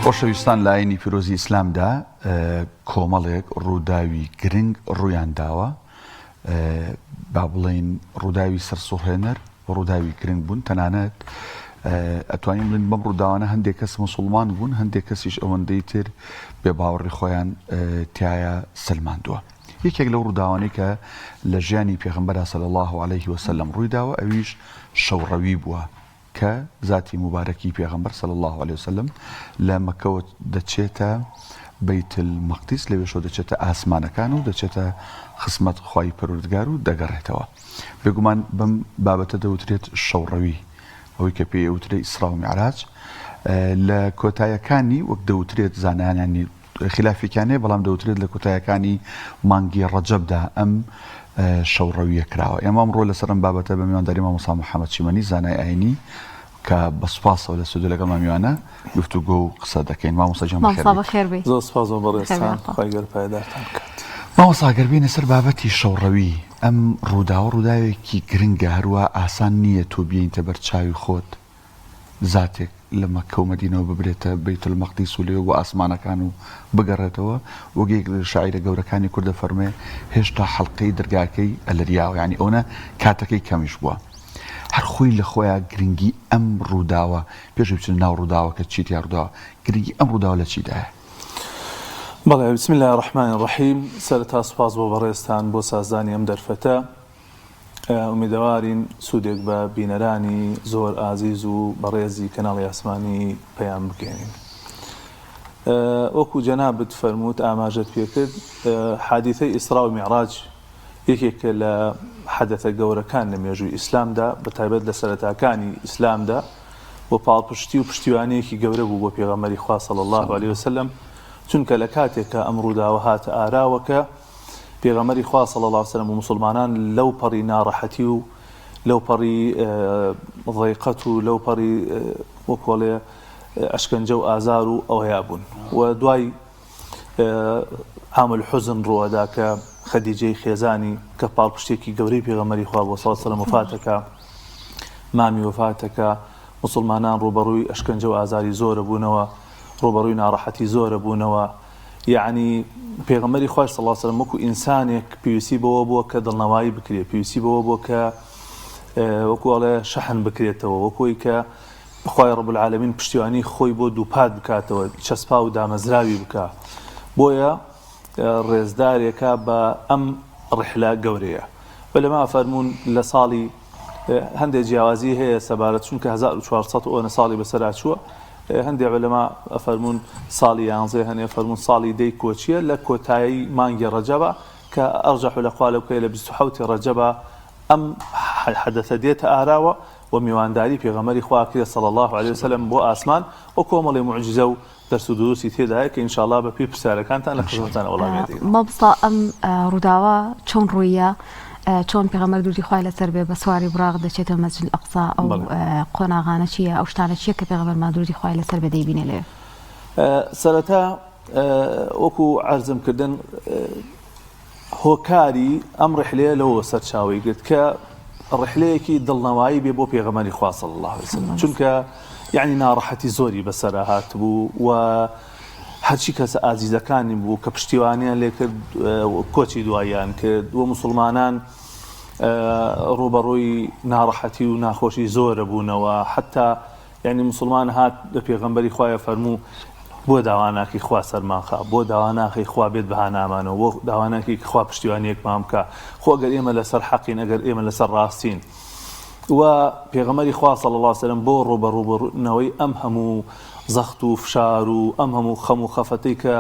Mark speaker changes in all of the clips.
Speaker 1: خۆشەویستان لە ئاینی پیرۆزی ئیسلامدا کۆمەڵێک ڕووداوی گرنگ ڕوویان داوە با بڵێین ڕووداوی سەرسوڕهێنەر و ڕووداوی گرنگ بوون تەنانەت ئەتوانین بڵێین بەم ڕووداوانە هەندێک کەس مسلمان بوون هەندێک کەسیش ئەوەندەی تر بێ باوەڕی خۆیان تایە سەلماندووە یەکێک لەو ڕووداوانەی کە لە ژیانی پێغمبەر صلی الله علیه وسلم ڕوویداوە ئەویش شەوڕەوی بووە کە زاتی موبارەکی پێغەمبەر صلی اللە علیە وسلم لە مەککەوە دەچێتە بەیت المقدس لەوێشەوە دەچێتە ئاسمانەکان و دەچێتە خزمەت خوای پەروەردگار و دەگەڕێتەوە. بێگومان بەم بابەتە دەوترێت شەوڕەوی، ئەوەی کە پێی ئەوترێ ئیسرا و میعراج لە کۆتایەکانی وەک دەوترێت زانایانی خیلافێکیان هەیە بەڵام دەوترێت لە کۆتایەکانی مانگی ڕەجەبدا ئەم شەوڕەویە کراوە. ئێمە ئەمڕۆ لەسەر ئەم بابەتە بە میوانداری مامۆستا محەممەد چیمەنی زانای ئاینی کە بە سوپاسەوە لە سوودە لەگەڵمان میوانە گفتوگۆ و قسە دەکەین. مامۆستا گیان بەخێر بێیت.
Speaker 2: زۆر سوپاس بۆ بەڕێزتان، خوای گەورە پایەدارتان بکات.
Speaker 1: مامۆستا گەر بێینە سەر بابەتی شەوڕەوی، ئەم ڕووداوە ڕووداوێکی گرنگە، هەروا ئاسان نییە تۆ بیەینتە بەر چاوی خۆت زاتێک لە مەککە و مەدینەوە ببرێتە بەیت المەقدیس و لەوێ بۆ ئاسمانەکان و بگەڕێتەوە، وەک یەک لە شاعیرە گەورەکانی کورد دەفەرموێ، هێشتا حەڵقەی دەرگاکەی ئەلریاوە، یانی ئەونە کاتەکەی کەمیش بووە. هەر خۆی لە خۆیا گرنگی ئەم ڕووداوە، پێش ئەوەی بچینە ناو ڕووداوەکە چی تیا ڕووداوە، گرنگی ئەم ڕووداوە لە چیدایە؟
Speaker 2: بەڵێ، بسم اللە الرحمن الرحیم، سەرەتا سوپاس بۆ بەڕێزتان بۆ سازدانی ئەم دەرفەتە. ئومیدەوارین سوودێک بە بینەرانی زۆر ئازیز و بەڕێزی کەناڵی ئاسمانی پەیام بگەیەنین. وەکو جەنابت فەرمووت ئاماژەت پێکرد حادیثەی ئیسرا و میعراج یەکێکە لە حەدەثە گەورەکان لە مێژووی ئیسلامدا بە تایبەت لە سەرەتاکانی ئیسلامدا و پاڵپشتی و پشتیوانییەکی گەورە بوو بۆ پێغەمبەری خوا صلی اللە علیه وسلم چونکە لە کاتێکا ئەم ڕووداوە هاتە ئاراوە کە پێغەمبەری خوا صلی اللە علیە وسلم و موسڵمانان لەو پەڕی ناڕەحەتی و لەو پەڕی ضیقەت و لەو پەڕی وەکۆڵێ ئەشکەنجە و ئازار و ئەوەیا بوون و دوای عام الحزن ڕووەدا کە خەدیجەی خێزانی کە پاڵپشتێکی گەورەی پێغەمبەری خوا بۆ صلی اللە علیە وسلم وفاتەکە مامی وفاتەکە موسڵمانان ڕووبەڕووی ئەشکەنجە و ئازاری زۆرە بوونەوە ڕووبەڕووی ناڕەحەتی زۆرە بوونەوە یەعنی پێغەمبەری خوای صلی اللە علیە وسلم وەکو ئینسانێک پێویستی بەوە بووە کە دڵنەوایی بکرێت پێویستی بەوە بووە کە وەکو ئەڵێ شەحن بکرێتەوە وەکو ئەوی کە خوای رب العالمین پشتیوانی خۆی بۆ دووپات بکاتەوە چەسپاو و دامەزراوی بکا بۆیە ڕێزدارێکە بە ئەم ڕحلە گەورەیە عولەما فەرموون لە ساڵی هەندێک جیاوازی هەیە سەبارەت چونکە 1400 ئەوەنە ساڵی بەسەرا چووە هەندێک عولەما ئەفەرموون ساڵی یانزەی هەنێ فەرموون ساڵی دەی کۆچیە لە کۆتایی مانگی ڕەجەبا کە ئەرجەح الاقوال بکەی لە 27 ڕەجەبا ئەم حەدەثە دێتە ئاراوە و میوانداری پێغەمبەری خوا کرێ صلی اللە علیە وسلم بۆ ئاسمان و کۆمەڵی موعجیزە و دەرس و دروسی تێدایە کە ان شاء اللە بە پێی پرسیارەکانتان لە خزمەتتان وەڵامیان دەینەوە.
Speaker 3: مامۆستا ئەم ڕووداوە چۆن ڕوویە؟ چۆن پێغەمبەر دروودی خوای لەسەر بێ بە سواری بوراق دەچێتە مەسجد الاقصی ئەو قۆناغانە چییە؟ ئەو شتانە چییە کە پێغەمبەرمان دروودی خوای لەسەر بێ دەیبینێ لەوێ؟
Speaker 2: سەرەتا وەکو عەرزم کردن هۆکاری ئەم ڕیحلەیە لەوەوە سەرچاوەی گرت کە ڕیحلەیەکی دڵنەوایی بێ بۆ پێغەمبەری خوا صلی اللە علیه وسلم چونکە یعنی ناڕەحەتی زۆری بەسەرا هاتبوو و هەرچی کەسە ئازیزەکانی بوو کە پشتیوانیان لێکرد کۆچی دواییان کرد و موسڵمانان ڕووبەڕووی ناڕەحەتی و ناخۆشی زۆرە بوونەوە حتا یانی موسڵمان هات بە پێغەمبەری خوایە فەرموو بۆ داوا ناکەی خوا سەرمان خا بۆ داوا ناخەی خوا بێت بە هانامانەوە بۆ داوا ناکەی خوا پشتیوانیەکمان بکا خۆ ئەگەر ئێمە لەسەر حەقین ئەگەر ئێمە لەسەر ڕاستین و پێغەمبەری خوا صلی الله علیه وسلم بۆ ڕووبەڕووبوونەوەی ئەم هەموو زەخت و فشار و ئەم هەموو خەم و خەفەتەی کە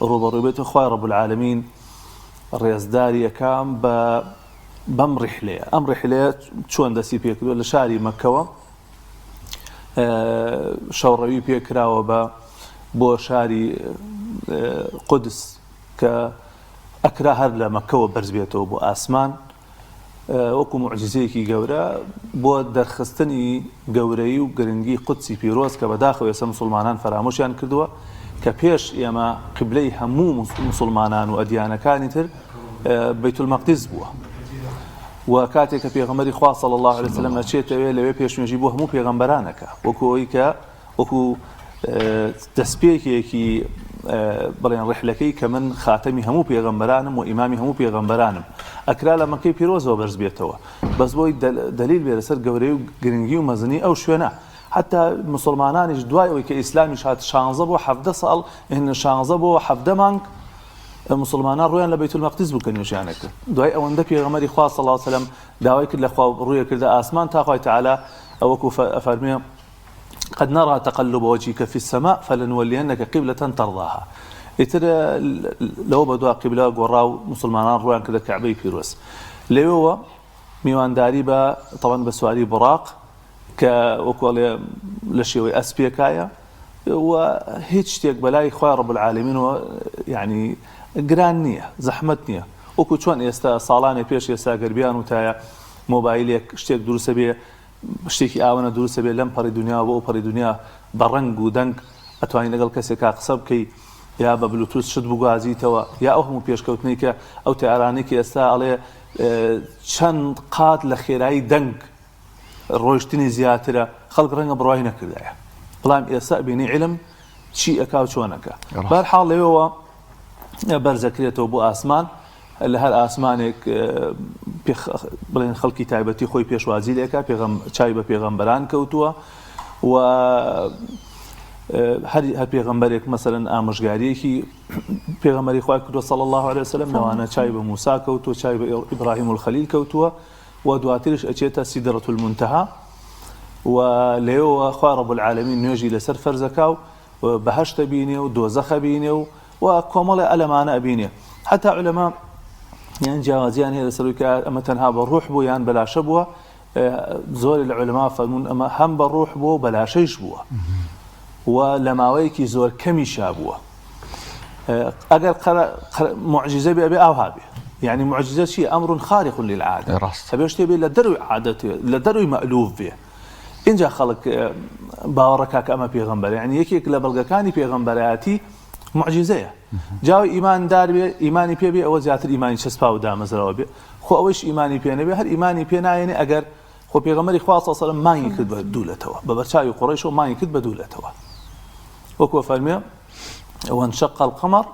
Speaker 2: ڕووبەڕووی بێت خوای رب العالمین ڕێزداری ئەکا بە بەم ڕیحلەیە ئەم ڕیحلەیە چۆن دەستی پێکردووە لە شاری مەککەوە شەوڕەوی پێ کراوە بە بۆ شاری قودس کە ئەکرا هەر لە مەکەوە بەرز بێتەوە بۆ ئاسمان وەکو معجزەیەکی گەورە بۆ دەرخستنی گەورەی و گرنگی قودسی پیرۆز کە بەداخەوە ئێستا مسلمانان فەرامۆشیان کردووە کە پێش ئێمە قبلەی هەموو مسلمانان و ئەدیانەکانی تر بەیت المەقدس بووە و کاتێک کە پێغەمبەری خوا صلی اللە علیە وسلم ئەچێتەوێ لەوێ پێشنوێژی بۆ هەموو پێغەمبەران ئەکا وەکو ئەوەی کە وەکو دەستپێکێکی بڵێن ڕحلەکەی کە من خاتەمی هەموو پێغەمبەرانم و ئیمامی هەموو پێغەمبەرانم ئەکرا لە مەکەی پیرۆزەوە بەرز بێتەوە بەس بۆی دەلیل بێ لەسەر گەورەی و گرنگی و مەزنی ئەو شوێنە حتا مسلمانانیش دوای ئەوەی کە ئیسلامیش هات شانزە بۆ حەڤدە ساڵ شانزە بۆ حەڤدە مانگ مسلمانان ڕویان لە بەیت المەقدس بوو کە نوێژیان کرد دوای ئەوەندە پێغەمبەری خوا صلی الله علیه وسلم داوای کرد لە خوا ڕووی کردە ئاسمان تا خوای تعالی وەکو فەرمێ قد نرى تقلب وجهك في السماء فلنولينك قبلة ترضاها ئیتر لەوە بەدوا قیبلە گۆڕا و مسلمانان ڕویان کردە کەعبەی پیرۆز لەوێوە میوانداری بە تەوان بە سواری بڕاق کە وەکو ئەڵێ لە شێوەی ئەسپێکایە و هیچ شتێک بەلای خوای رب العالمینەوە یعنی گران نییە زەحمەت نییە وەکو چۆن ئێستا ساڵانێ پێش ئێستا گەر بیان وتایە مۆبایلێک شتێک دروستە بێ شتێکی ئاوەنە دروستە بێ لەم پەڕی دنیا بۆ ئەو پەڕی دنیا بە ڕەنگ و دەنگ ئەتوانی لەگەڵ کەسێکا قسە بکەی یا بە بلوتوس شت بگوازیتەوە یا ئەو هەموو پێشکەوتنەی کە ئەو تەیارانەی کە ئێستا ئەڵێ چەند قات لە خێرایی دەنگ ڕۆیشتنی زیاترە خەڵک ڕەنگە بڕوای نەکردایە بەڵام ئێستا ئەبینی عیلم چی ئەکا و چۆن ئەکا بەرحاڵ لەوێوە بەرزەکرێتەوە بۆ ئاسمان لە هەر ئاسمانێک بڵێن خەڵکی تایبەتی خۆی پێشوازی لێکا پێغەم چای بە پێغەمبەران کەوتووە و هەر هەر پێغەمبەرێک مەسەرەن ئامۆژگاریەکی پێغەمبەری خوای کردووە صلی الله علیه وسلم لەوانە چای بە موسا کەوتووە چای بە ئیبراهیم الخلیل کەوتووە و دواتریش ئەچێتە سیدرة المنتهى و لەوێوە خوا رب العالمین نوێژی لەسەر فەرزەکا و بەهەشت ئەبینێ و دۆزەخ ئەبینێ و و کۆمەڵێ ئەلەمانە ئەبینێ حتا علەما یان جیاوازیان هەیە لەسەر کە ئەمە تەنها بە ڕوح بوو یان بەلاشە بووە زۆری لە علەما فەرموون ئەمە هەم بە ڕوح بووە و بەلاشەیش بووە و لە ماوەیەکی زۆر کەمیشا بووە ئەگەر معجزە بێ ئەبێ ئاوها بێ یعنی معجزە چیە ئەمر خارق للعادە
Speaker 1: ڕاست
Speaker 2: ئەبێ شتێ بێ لە دەروی عادەت لە دەروی مەئلوف بێ ئینجا خەڵک باوەڕەکا کە ئەمە پێغەمبەرە یعنی یەکێک لە بەڵگەکانی پێغەمبەرایەتی معجزەیە جاوی ئیماندار بێ ئیمانی پێ بێ ئەوە زیاتر ئیمانی چەسپا و دامەزراوە بێ خۆ ئەوەیش ئیمانی پێ نەبێ هەر ئیمانی پێ نایەنێ ئەگەر خۆ پێغەمبەری خوا صلی الله علیه و سلم مانگی کرد بە دوولەتەوە بە بەرچاوی قوڕەیشەوە مانگی کرد بە دوولەتەوە وەکو فەرمێ وانشق القمر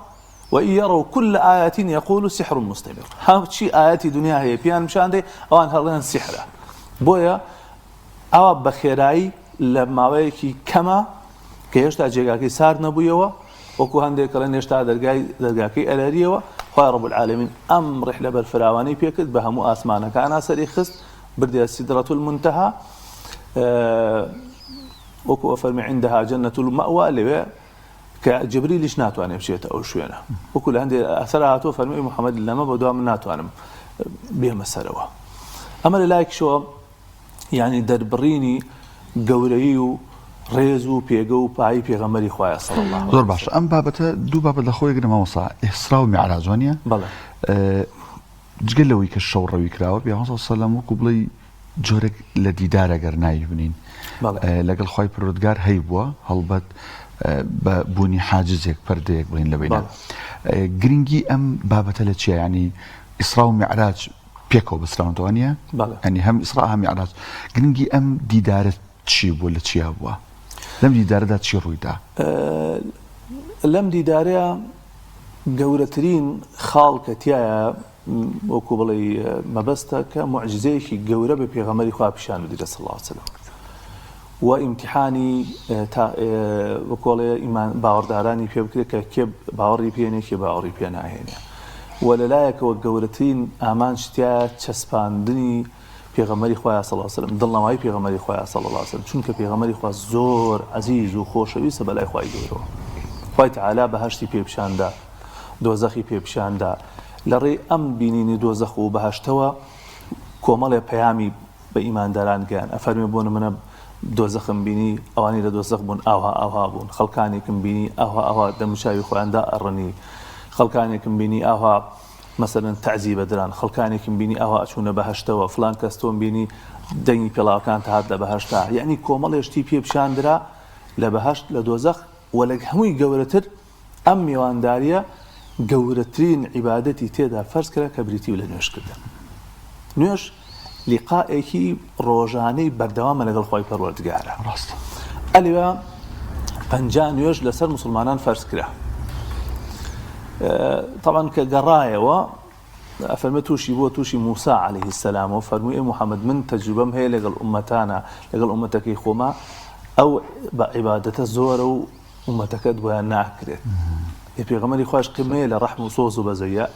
Speaker 2: وإن يروا كل آية يقولوا سحر مستمر هەرچی ئایەتی دنیا هەیە پێیان پیشان دەی ئەوان هەڵێن سیحرە بۆیە ئەوە بە خێرایی لە ماوەیەکی کەمە کە هێشتا جێگاکەی سارد نەبوویەوە وەکو هەندێک کەڵێن هێشتا دەرگای دەرگاکەی ئەلەریەوە خوای رب العالمین ئەم ڕیحلە بەرفراوانەی پێکرد بە هەموو ئاسمانەکانا سەری خست بردیە سیدرەت المنتهى وەکو ئەفەرمی عندها جنة المأوى لەوێ کە جبریلیش ناتوانێت بچێتە ئەو شوێنە وەکو لە هەندێک ئەسەر هاتووە فەرمی محەممەد لەمە بەدوا من ناتوانم بێمە سەرەوە ئەمە لە لایەکیشەوە یانی دەربڕینی گەورەیی و ڕێز و پێگە و پایی پێغەمبەری خوایە صلی اللە علیه
Speaker 1: زۆر باشە ئەم بابەتە دوو بابەت لە خۆی گرە مامۆستا ئیسرا و میعراج وانیە
Speaker 2: بەڵێ
Speaker 1: جگە لەوەی کە شەو ڕەوی کراوە پێغەمبەر صلی اللە علیه و سلم وەکو بڵێی جۆرێک لە دیدار ئەگەر ناوی بنین لەگەڵ خوای پەروەردگار هەیبووە هەڵبەت بە بوونی حاجزێک پەردەیەک بڵین لە بینە گرنگی ئەم بابەتە لە چیە ینی ئیسرا و میعراج پێکەوە بەستراونەتەوە وانیە؟
Speaker 2: بەڵێ.
Speaker 1: یانی هەم ئیسڕا هەم میعراج. گرنگی ئەم دیدارە چی بووە لە چیا بووە؟ لەم دیدارەدا چی ڕوویدا؟
Speaker 2: لەم دیدارەیا گەورەترین خاڵ کە تیایە وەکو بڵێی مەبەستە کە موعجیزەیەکی گەورە بە پێغەمبەری خوا پیشان بدرێت صلی اللە علیه وسلم و ئیمتیحانی تا وەکۆڵێ ئیمان باوەڕدارانی پێ بکرێت کە کێ باوەڕی پێێنێ کێ باوەڕی پێ ناهێنێ و لەلایەکەوە گەورەترین ئامانج تیایە چەسپاندنی پێغەمبەری خوایە صلی اللە علیه وسلم دڵنەوایی پێغەمبەری خوایە صلی اللە علیه وسلم چونکە پێغەمبەری خوا زۆر عەزیز و خۆشەویستە بەلای خوای گەورەوە خوای تعالی بەهەشتی پێ پیشاندا دۆزەخی پێ پیشاندا لەڕێی ئەم بینینی دۆزەخ و بەهەشتەوە کۆمەڵێ پەیامی بە ئیمانداران گەیان ئەفەرمێ بۆ نمونە دۆزەخم بینی ئەوانەی لە دۆزەخ بوون ئاوها ئاوها بوون خەڵکانێکم بینی ئاوها ئاوها دەموچاوی خۆیان دائەڕنی خەڵکانێکم بینی ئاوها مەسەلەن تەعزیبە دران خەڵکانێکم بینی ئاوها ئەچوونە بەهەشتەوە فلان کەس تۆم بینی دەنگی پێڵاوەکانت هات لە بەهەشتا یەعنی کۆمەڵێ شتی پێ پیشان درا لە بەهەشت لە دۆزەخ وە لە هەمووی گەورەتر ئەم میوانداریە گەورەترین عیبادەتی تێدا فەرز کرا کە بریتی لە نوێژ کردن. نوێژ لیقائێکی ڕۆژانەی بەردەوامە لەگەڵ خوای پەروەردگارە.
Speaker 1: ڕاستە.
Speaker 2: ئەلێ 50 نوێژ لەسەر موسڵمانان فەرز کرا. تەبعەن کە گەڕایەوە ئەفەرمێ تووشی بووە تووشی موسا علیه السلام و فەرمووی ئەی محمد من تەجروبەم هەیە لەگەڵ ئوممەتانا لەگەڵ ئوممەتەکەی خۆما ئەو بە عیبادەتە زۆرە و ئوممەتەکەت بۆیان ناکرێت ئێ پێغەمبەری خواش قمەیە لە ڕەحم و سۆز و بەزەیە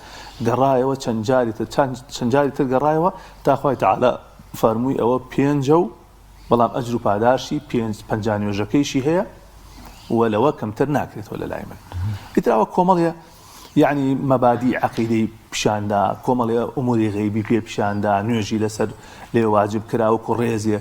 Speaker 2: گەڕایەوە چەند جاری تر چەند جاری تر گەڕایەوە تا خوای تەعالا فەرمووی ئەوە پێنجە و بەڵام ئەجر و پاداشتی پێنج 50 نوێژەکەیشی هەیە و لەوە کەمتر ناکرێتەوە لە لای من ئیتر ئەوە کۆمەڵێ یەعنی مەبادیئی عەقیدەی پیشان دا، کۆمەڵێ ئوموری غەیبی پێ پیشان دا، نوێژی لەسەر لێ واجب کرا وەکو ڕێزێ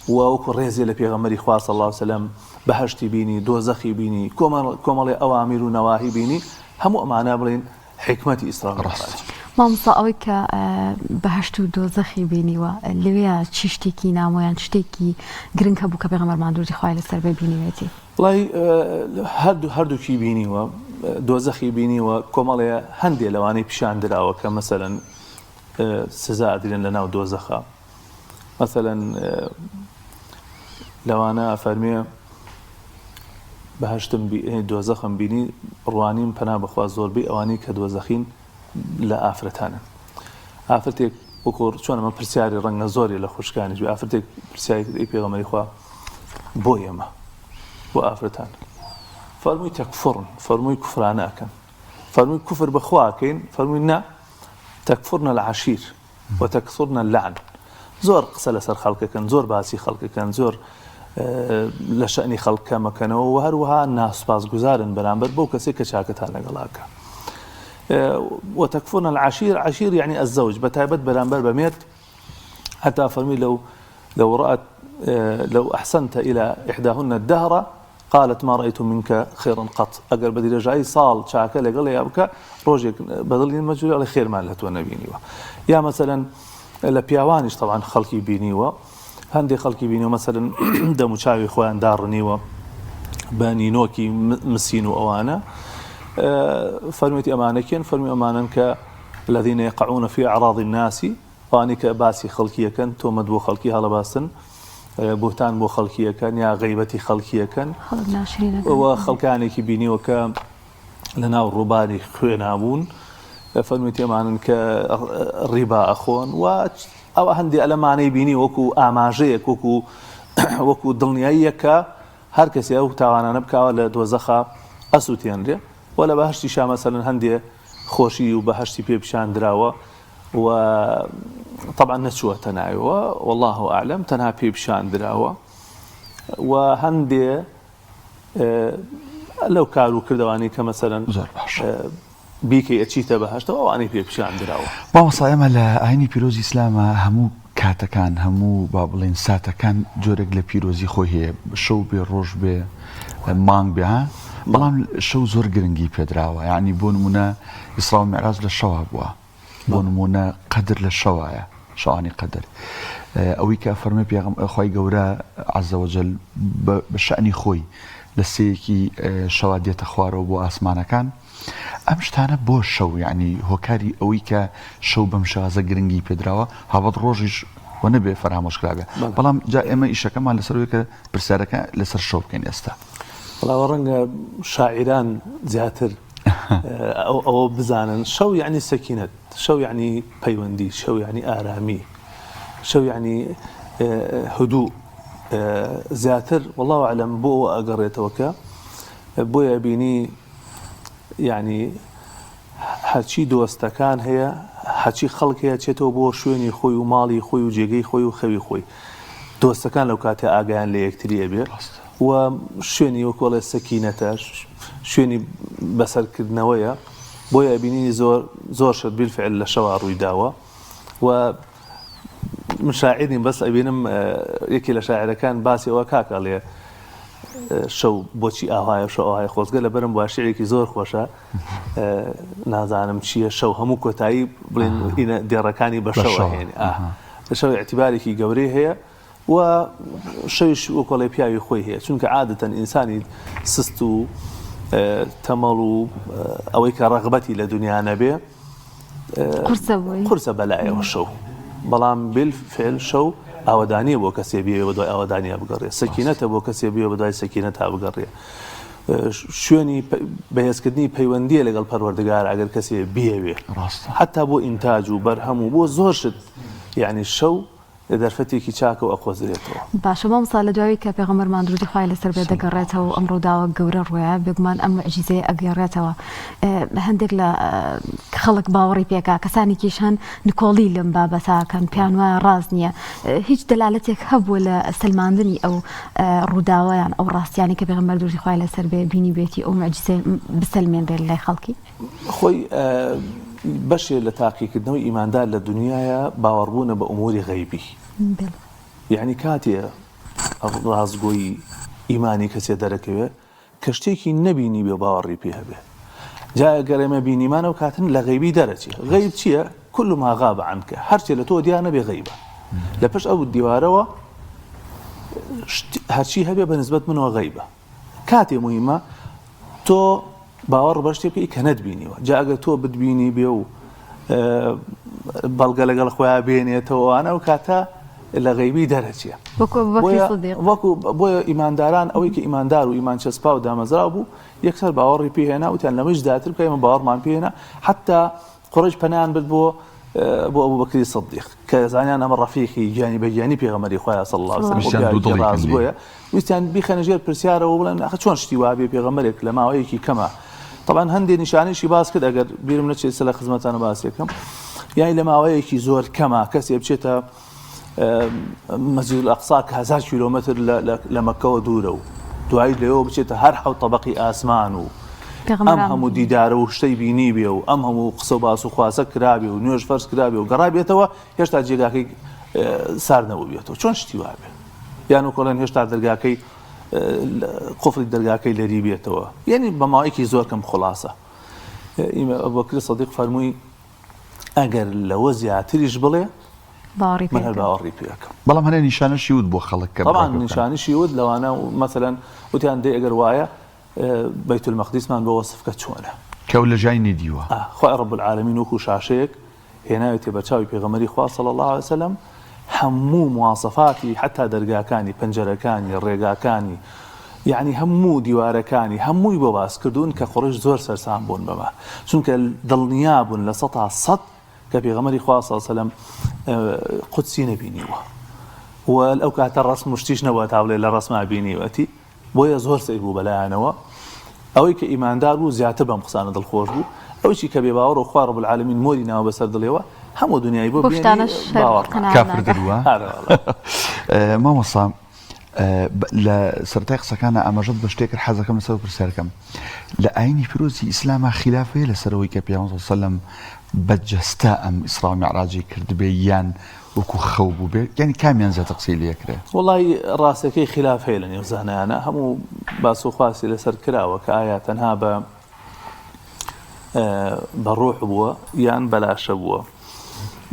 Speaker 2: و وەکو ڕێزێ لە پێغەمبەری خوا صلی اللە علیە وسلم، بەهەشتی بینی، دۆزەخی بینی، کۆمەڵ کۆمەڵێ ئەوامیر و نەواهی بینی، هەموو ئەمانە بڵێین حیکمەتی ئیسرا و میعراج.
Speaker 3: مامۆستا ئەوەی کە بەهەشت و دۆزەخی بینیوە لەوێیا چی شتێکی نامۆ یان شتێکی گرنگ هەبوو کە پێغەمبەرمان دروودی خوای لەسەر بێ بینیوێتی؟
Speaker 2: وەڵای هەردوو هەردووکی بینیوە دۆزەخی بینیوە کۆمەڵێ هەندێ لەوانەی پیشان دراوە کە مەسەلەن سزا ئەدرێن لە ناو دۆزەخە مەسەلەن لەوانە فەرمێ بەهشتم دۆزەخم بینی ڕوانیم پەنا بەخوا زۆربەی ئەوانەی کە دۆزەخین لە ئافرەتانن ئافرەتێک وەکۆ چۆن ئەمە پرسیاری ڕەنگە زۆری لە خوشکانیش بێ ئافرەتێک پرسیاری کرد ئەی پێغەمبەری خوا بۆ ئێمە بۆ ئافرەتان فەرمووی تەکفرن فەرمووی کوفرانە ئەکەن فەرمووی کوفر بەخوا ئەکەین فەرمووی نا تەکفرنە العشیر وتکثرن اللعن زۆر قسە لەسەر خەڵکەکەن زۆر باسی خەڵکەکەن زۆر لە شەنی خەڵک کەمەکەنەوە و هەروەها ناسوپاسگوزارن بەرامبەر بەو کەسێک کە چاکەتان لەگەڵاکە وتکفرن العشیر عشیر یعنی الزوج بە تایبەت بەرامبەر بە مێرد حتا فەرمی لو لو رأت لو أحسنت إلى إحداهن الدهر قالت ما رأيت منك خيرا قط ئەگەر بە درێژایی ساڵ چاکە لەگەڵیا بکە ڕۆژێک بەدڵی مەجبوری ئەڵێ خێرمان لە تۆ نەبینیوە یا مەسەلەن لە پیاوانیش تەبعەن خەڵکی بینیوە هەندێک خەڵکی بینیوە مەسەلەن دەم و چاوی خۆیان داڕنیوە بە نینۆکی مسین و ئەوانە فەرموویەتی ئەمانە کێن فەرمی ئەمانەن کە الذين يقعون في أعراض الناس ئەوانەی کە باسی خەڵکی ئەکەن، تۆمەت بۆ خەڵکی هەڵەباستن، بوهتان بۆ خەڵکی ئەکەن یا غەیبەتی خەڵکی ئەکەن.
Speaker 3: خەڵک ناشرین ئەکەن.
Speaker 2: و خەڵکانێکی بینیوە کە لە ناو ڕووباری خوێنا بوون، فەرموویەتی ئەمانەن کە ڕیبا ئەخۆن و ئەوە هەندێ ئەلەمانەی بینی وەکو ئاماژەیەک وەکو وەکو دڵنیاییەک کە هەر کەسێ ئەو تاوانانە بکاوە لە دۆزەخا ئەسووتێنرێ و لە بەهەشتیشا مەسەلەن هەندێ خۆشی و بەهەشتی پێ پیشان دراوە و طبعا نەچووەتە ناوەوە والله اعلم تەنها پێ پیشان دراوە و هەندێ لەو کار و کردوانی کە مەسەرەن
Speaker 1: زۆر باش
Speaker 2: بیکەی ئەچیتە بەهشتەوە ئەوانەی پێ پیشان دراوە.
Speaker 1: مامۆستا ئێمە لە ئاینی پیرۆزی ئیسلامە هەموو کاتەکان هەموو با بڵێین ساتەکان جۆرێک لە پیرۆزی خۆی هەیە شەو بێ ڕۆژ بێ مانگ بێ ها بەڵام شەو زۆر گرنگی پێدراوە یعنی بۆ نمونە ئیسرا و میعراج لە شەوا بووە بۆ نمونە قەدر لە شەوایە شەوانی قەدر ئەوەی کە فەرمی پێغم خی گەورە عەزەوەجەل بە شەنی خۆی لە سەیەکی شەوا دێتە خوارەوە بۆ ئاسمانەکان ئەم شتانە بۆ شەو یعنی هۆکاری ئەوەی کە شەو بەم شێوازە گرنگی پێدراوە هەڵبەت ڕۆژیش و نەبێ فەرامۆش کرابێ بەڵام جا ئێمە ئیشەکەمان لەسەر ئەوەیە کە پرسیارەکە لەسەر شەو بکەین ئێستا.
Speaker 2: وەڵا ڕەنگە شاعیران زیاتر ئەوە بزانن شەو یعنی سەکینەت شەو یعنی پەیوەندی شەو یعنی ئارامی شەو یعنی هدوو زیاتر والله اعلم بۆ ئەوە ئەگەڕێتەوە کە بۆیە بینی یعنی هەرچی دۆستەکان هەیە هەرچی خەڵک هەیە چێتەوە بۆ شوێنی خۆی و ماڵی خۆی و جێگەی خۆی و خەوی خۆی دۆستەکان لەو کاتێ ئاگایان لە یەکتری ئەبێ و شوێنی وەکۆڵێ سەکینەتە شوێنی بەسەرکردنەوەیە بۆیە ئەبینی زۆر زۆر شت بیلفعل لە شەوا ڕووی داوە و من شاعیر نیم بەس ئەبینم یەکێ لە شاعرەکان باسی ئەوە کاک ئەڵێ شەو بۆچی ئاوایە شەو ئاوایە خۆزگە لەبەرم بووە شعرێکی زۆر خۆشە نازانم چییە شەو هەموو کۆتایی بڵێن دێڕەکانی بە شەوە هێنێ شەو اعتبارێکی گەورەی هەیە و شەویش وەکۆڵێ پیاوی خۆی هەیە چونکە عادەتەن ئینسانی سست و تەمەڵ و ئەوەی کە ڕەغبەتی لە دنیا نەبێ
Speaker 3: قورسە بۆی
Speaker 2: قورسە بەلایەوە شەو بەڵام بالفعل شەو. ئاوەدانیە بۆ کەسێ بیەوێ بەدوای ئاوەدانیا بگەڕێ، سەکینەتە بۆ کەسێ بیەوێ بەدوای سەکینەتا بگەڕێ، شوێنی بەهێزکردنی پەیوەندیە لەگەڵ پەروەردگار ئەگەر کەسێ بیەوێ، حەتا بۆ ئینتاج و بەرهەم و بۆ زۆر شت، یەعنی شەو دەرفەتێکی چاکە و ئەقۆزرێتەوە.
Speaker 3: باشە مامۆستا لە دوایی کە پێغەمبەرمان دروودی خوای لەسەر بێت دەگەڕێتەوە و ئەم ڕووداوە گەورە ڕوویە بێگومان ئەم موعجیزەیە ئەگێڕێتەوە هەندێک لە خەڵک باوەڕی پێکا کەسانێکیش هەن نکۆڵی لەم بابەتە کەن پێیان وایە ڕاست نییە هیچ دەلالەتێک هەبووە لە سەلماندنی ئەو ڕووداوەیان ئەو ڕاستیانی کە پێغەمبەر دروودی خوای لەسەر بێ بینی بێتی ئەو موعجیزەیە بسەلمێنرێت لای خەڵکی؟
Speaker 2: خۆی بەشێ لە تاقیکردنەوەی ئیماندار لە دنیایا باوەڕبوونە بە ئوموری غەیبی. یەعنی کاتێ ڕاستگۆیی ئیمانی کەسێ دەرەکەوێ کە شتێکی نەبینیبێ و باوەڕی پێ هەبێ. جا گەر ئێمە بینیمان ئەو کاتن لە غەیبی دەرەچێ. غەیب چییە؟ کل ما غاب عنک هەرچێ لە تۆ دیار نەبێ غەیبە. لە پشت ئەو دیوارەوە هەرچی هەبێ بە نسبەت منەوە غەیبە. کاتێ موهیمە تۆ باوەڕ بە شتێ بکەی کە نەتبینیوە جا ئەگەر تۆ بتبینی بێ و بەڵگە لەگەڵ خۆیان بێنێتەوە ئەوانە ئەو کاتە لە غەیبی دەرەچێ وەکو بۆیە ئیمانداران ئەوەی کە ئیماندار و ئیمان چەسپا و دامەزراو بوو یەکسەر باوەڕی پێهێنا وتیان لەمەش زیاتر بکە ئێمە باوەڕمان پێهێنا حتا قوڕەیش پەنایان برد بۆ بۆ ئەبوبەکری سدیق کە زانیان ئەمە ڕەفیقی گیانی بە گیانی پێغەمبەری خوایە صلی اللە علیه وسلم
Speaker 1: ویستیان دوودڵی بکەن لێی.
Speaker 2: ڕاستگۆیە ویستیان بیخەنە ژێر پرسیارەوە بڵێن ئاخر چۆن شتی وابێ پێغەمبەرێک لە ماوەیەکی کەمە طبعا هەندێ نیشانەیشی باس کرد ئەگەر بیرم نەچێت ئێستا لە خزمەتانە باسێکم یانی لە ماوەیەکی زۆر کەمە کەسێ بچێتە مەسجد الاقصا کە هەزار کیلۆمەتر لە مەکەوە دوورە و دوایی لەوێوە بچێتە هەر حەوت تەبەقی ئاسمان و ئەم هەموو دیدارە و شتەی بینی بێ و ئەم هەموو قسە و باس و خواسە کرابێ و نوێژ فەرز کرابێ و گەڕابێتەوە هێشتا جێگاکەی سارد نەبووبێتەوە چۆن شتی وابێ یان وکۆڵێن هێشتا دەرگاکەی قفڵی دەرگاکەی لەری بێتەوە یعنی بە ماوەیەکی زۆر کەم خلاصە ئیمە ئەبوبەکری سەدیق فەرمووی ئەگەر لەوە زیاتریش بڵێ
Speaker 3: باوەڕی
Speaker 2: من هەر باوەڕی پێ ئەکەم.
Speaker 1: بەڵام هەنێ نیشانەشی وت بۆ خەڵک کە
Speaker 2: تەبعەن نیشانەشی وت لەوانە مەسەلەن وتیان دەی ئەگەر وایە بەیت المەقدیسمان بۆ وەسف کە چۆنە.
Speaker 1: کە ئەو لە ژیانی نەیدیوە.
Speaker 2: خوای رب العالمین وەکو شاشەیەک هێناوێتیە بەرچاوی پێغەمبەری خوا صلی اللە علیە وسلم هەموو مواسەفاتی حەتا دەرگاکانی پەنجەرەکانی ڕێگاکانی یەعنی هەموو دیوارەکانی هەمووی بۆ باس کردوون کە قوڕەیش زۆر سەرسام بوون بەمە چونکە دڵنیا بوون 100% کە پێغەمبەری خوا صلی اللە علیه وسلم قودسی نەبینیوە و ئەو کاتە ڕەسم و شتیش نەبووە تا بڵێ لە ڕەسما بینیوەتی بۆیە زۆر سەیر بوو بەلایانەوە ئەوەی کە ئیماندار بوو زیاتر بەم قسانە دڵخۆش بوو ئەویشی کە بێباوەڕ و خوا رب العالمین مۆری ناوە بەسەر دڵیەوە هەموو دنیای بۆ بێنی باوەڕ
Speaker 1: کافر دەروە مامۆستا لە سەرەتای قسەکانە ئاماژەت بە شتێک کرد حەزەکەم لەسەر پرسیارکەم لە ئاینی پیرۆزی ئیسلاما خیلاف هەیە لەسەرەوەی کە پێغەمبەر سەلەم بە جەستە ئەم ئیسرا و میعراجی کردبێ یان وەکو خەو بووبێ یانی کامیان زیاتر قسەی لێ کرێ؟
Speaker 2: وەڵای ڕاستەکەی خیلاف هەیە لە نێو زانایانە هەموو باس و خواسی لەسەر کراوە کە ئایا تەنها بە بە ڕۆح بووە یان بە لاشە بووە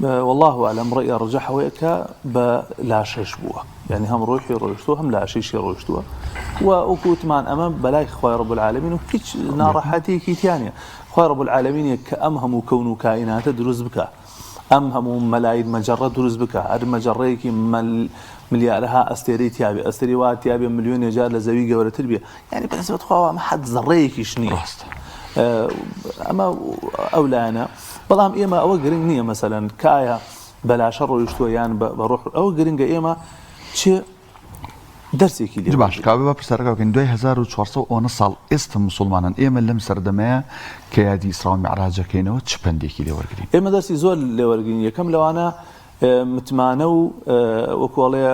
Speaker 2: والله اعلم ڕەئی ڕجح ئەوەیە کە بە لاشەش بووە یعنی هەم ڕۆحی ڕۆیشتووە هەم لاشەیشی ڕۆیشتووە و وەکو وتمان ئەمە بەلای خوای رب العالمین و هیچ ناڕەحەتیەکی تیا نییە خوای رب العالمین کە ئەم هەموو کەون و کائیناتە دروست بکە ئەم هەموو مەلاین مەجەڕە دروست بکە هەر مەجەڕەیەکی ملیارەها ئەستێرەی تیابێ ئەستێرەی وا تیابێ ملیۆنێ جار لە زەوی گەورەتر بێ یعنی بە نسبەت خواوە ئەمە حەد زەڕەیەکیش نییە
Speaker 1: ڕاستە
Speaker 2: ئەمە ئەو لایەنە بەڵام ئێمە ئەوە گرنگ نییە مەسەلەن کە ئایا بەلاشە ڕۆیشتووە یان بە ڕۆح ئەوە گرنگە ئێمە چ دەرسێکی لێ
Speaker 1: باش کاوە با پرسیارەکە بکەین دوای 1400 ئەوەنە ساڵ ئێستا موسڵمانان ئێمە لەم سەردەمەیە کە یادی ئیسرا و میعراج دەکەینەوە چ پەندێکی لێ وەرگرین؟
Speaker 2: ئێمە دەرسی زۆر لێ وەرگرین یەکەم لەوانە متمانە و وەکو ئەڵێ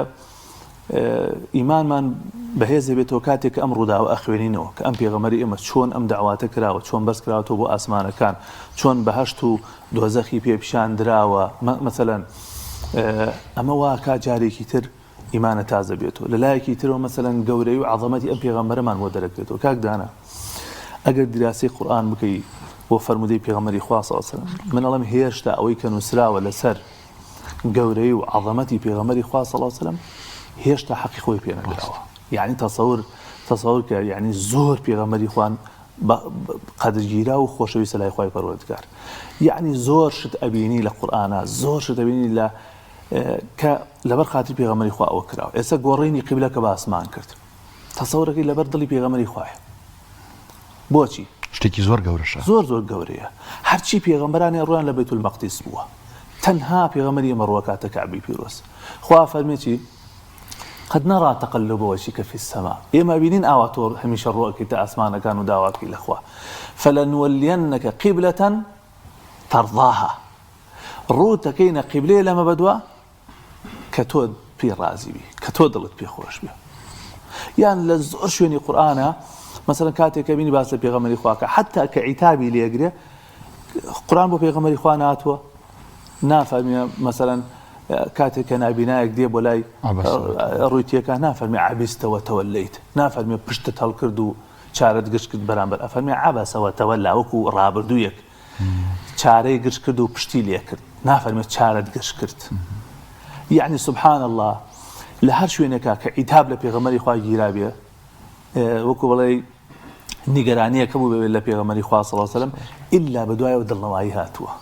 Speaker 2: ئیمانمان بەهێز دەبێتەوە کاتێک کە ئەم ڕووداوە ئەخوێنینەوە کە ئەم پێغەمبەری ئێمە چۆن ئەم دەعواتە کراوە چۆن بەرز کراوەتەوە بۆ ئاسمانەکان چۆن بەهەشت و دۆزەخی پێ پیشان دراوە مەسەلەن ئەمە واکا جارێکی تر ئیمانە تازە بێتەوە لە لایەکی ترەوە مەسەلەن گەورەی و عەزەمەتی ئەم پێغەمبەرەمان بۆ دەرەکرێتەوە کاک دانا ئەگەر دیراسەی قورئان بکەی بۆ فەرموودەی پێغەمبەری خوا صلی الله علیه و سلم من ئەڵێم هێشتا ئەوەی کە نووسراوە لەسەر گەورەی و عەزەمەتی پێغەمبەری خوا صلی اللە علیه وسلم هێشتا حەقی خۆی پێ نەدراوە یعنی تەسەور تەسەور کە یعنی زۆر پێغەمبەری خوان قەدرگیرا و خۆشەویستە لای خوای پەروەردگار یعنی زۆر شت ئەبینی لە قورئانا زۆر شت ئەبینی لە. کە لەبەر خاتری پێغەمبەری خوا ئەوە کراوە. ئێستا گۆڕینی قیبلە کە باسمان کرد تەسەورەکەی لەبەر دڵی پێغەمبەری خوایە. بۆچی؟
Speaker 1: شتێکی زۆر گەورەشە.
Speaker 2: زۆر زۆر گەورەیە. هەرچی پێغەمبەرانێ ڕوویان لە بەیت المەقدیس بووە. تەنها پێغەمبەری ئێمە ڕووەکاتە کەعبەی پیرۆز. خوا فەرمێ چی؟ قد نرى تقلب وجهك في السماء ئێمە ئەبینین ئاوا تۆ هەمیشە ڕووەکەیتە ئاسمانەکان و داواکەی لە خوا فلنولینک قبلة ترضاها ڕووت دەکەینە قیبلەیە لەمە بەدوا کە تۆ پێی ڕازی بی کە تۆ دڵت پێ خۆش بێ یان لە زۆر شوێنی قورئانە مەسەلەن کاتێک کە بینی باس لە پێغەمبەری خواکە حتا کە عیتابی لێگرێ قورئان بۆ پێغەمبەری خوا ناتوە نافەرمێ مەسەلەن کاتێک کە نابینایەک دێ بۆ لای ڕووی تێکا نافەرمێ عەبستە وتەوەلەیت نافەرمێ پشتت هەڵکرد و چارەت گرژ کرد بەرامبەر ئەفەرمێ عەبەسە وتەوەلا وەکو ڕابردوویەک چارەی گرژ کرد و پشتی لێ کرد نافەرمێ چارەت گرژ کرد یعنی سبحان اللە لە هەر شوێنێکا کە عیتاب لە پێغەمبەری خوا گیرابێ وەکو بڵێ نیگەرانیەک هەبوو بێت لە پێغەمبەری خوا صلی الله علیه وسلم ئیلا بەدوایەوە دڵنەوایی هاتووە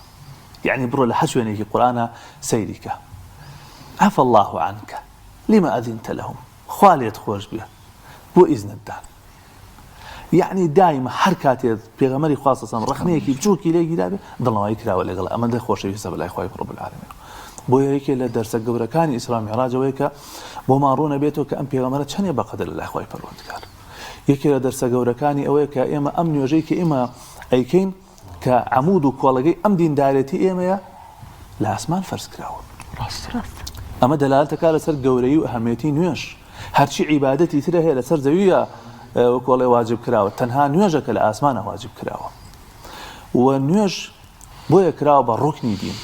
Speaker 2: یعنی بڕۆ لە هەر شوێنێکی قورئانە سەیری کە عفا الله عنك لما أذنت لهم خوا لێت خۆش بێ بۆ ئیزنت دان یەعنی دایمە هەر کاتێ پێغەمبەری خوا صلی اللە ڕەخنەیەکی بچووکی لێ گیرابێ دڵنەوایی کراوە لەگەڵ ئەمەندە خۆشەویستە بەلای خوای رب العالمین بۆیە یەکێ لە دەرسە گەورەکانی ئیسرا میعراج ئەوەیە کە بۆمان ڕوون ئەبێتەوە کە ئەم پێغەمبەرە چەندێ بەقەدر لە لای خوای پەروەردگار یەکێ لە دەرسە گەورەکانی ئەوەیە کە ئێمە ئەم نوێژەی کە ئێمە ئەیکەین کە عەمود و کۆڵەگەی ئەم دیندارێتی ئێمەیە لە ئاسمان فەرز کراوە.
Speaker 1: ڕاستە.
Speaker 2: ئەمە دەلالەت دەکات لەسەر گەورەیی و ئەهەمێتی نوێژ. هەرچی عیبادەتی ترە هەیە لەسەر زەویە وەکو ئەڵێ واجب کراوە تەنها نوێژە کە لە ئاسمانە واجب کراوە. و نوێژ بۆیە کراوە بە ڕوکنی دین.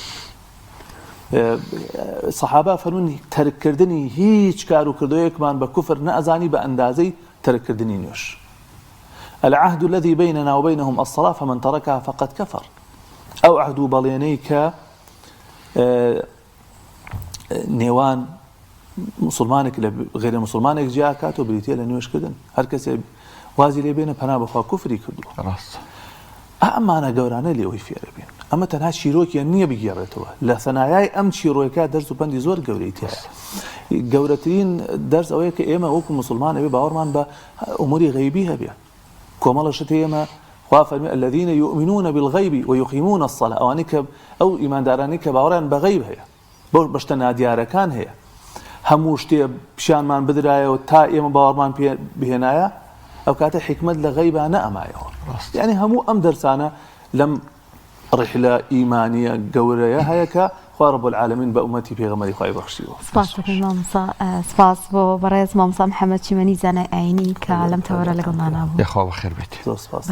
Speaker 2: سەحابە فەرموون تەرککردنی هیچ کار و کردەوەیەکمان بە کوفر نەئەزانی بە ئەندازەی تەرککردنی نوێژ. العهد الذی بیننا وبینهم الصلاة فمن ترکها فقد کفر ئەو عەهد و بەڵێنەی کە نێوان مسلمانێک لە غێرە مسلمانێک جیاکات و بریتە لە نوێشکردن هەر کەسێ وازی لێ بێنە پەنا بەخوا کوفری کردووە
Speaker 1: ڕاست
Speaker 2: ئەمانە گەورانە لێوەی فێرە بین ئەمە تەنها چیرۆکیان نییە بگێڕێتەوە لە سەنایای ئەم چیرۆکە دەرس و پەندی زۆر گەورەی تایە گەورەترین دەرس ئەوەیە کە ئێمە وەکو مسلمان ئەوێ باوەڕمان بە ئوموری غەیبی هەبێ کۆمەڵە شت هەیە ئێمە خوا فەرمی الذین یؤمنون بالغیب ویقیمون الصلاة ئەوانەی کە ئەو ئیماندارانەی کە باوەڕیان بە غەیب هەیە بەو بە شتە نادیارەکان هەیە هەموو شتێ پیشانمان بدرایەوە تا ئێمە باوەڕمان پێ بهێنایە ئەو کاتە حیکمەت لە غەیبا نەئەمایەوە یعنی هەموو ئەم دەرسانە لەم ڕیحلە ئیمانیە گەورەیە هەیە کە خوا رب العالمین بە ئومەتی پێغەمبەری خوای بەخشیوە.
Speaker 3: سپاس دەکەین مامۆستا سپاس بۆ بەڕێز مامۆستا محەممەد چیمەنی زانای ئاینی کە لەم تەوەرە لەگەڵمانا بوو.
Speaker 1: یاخوا بەخێر بێیت.
Speaker 2: زۆر سپاس.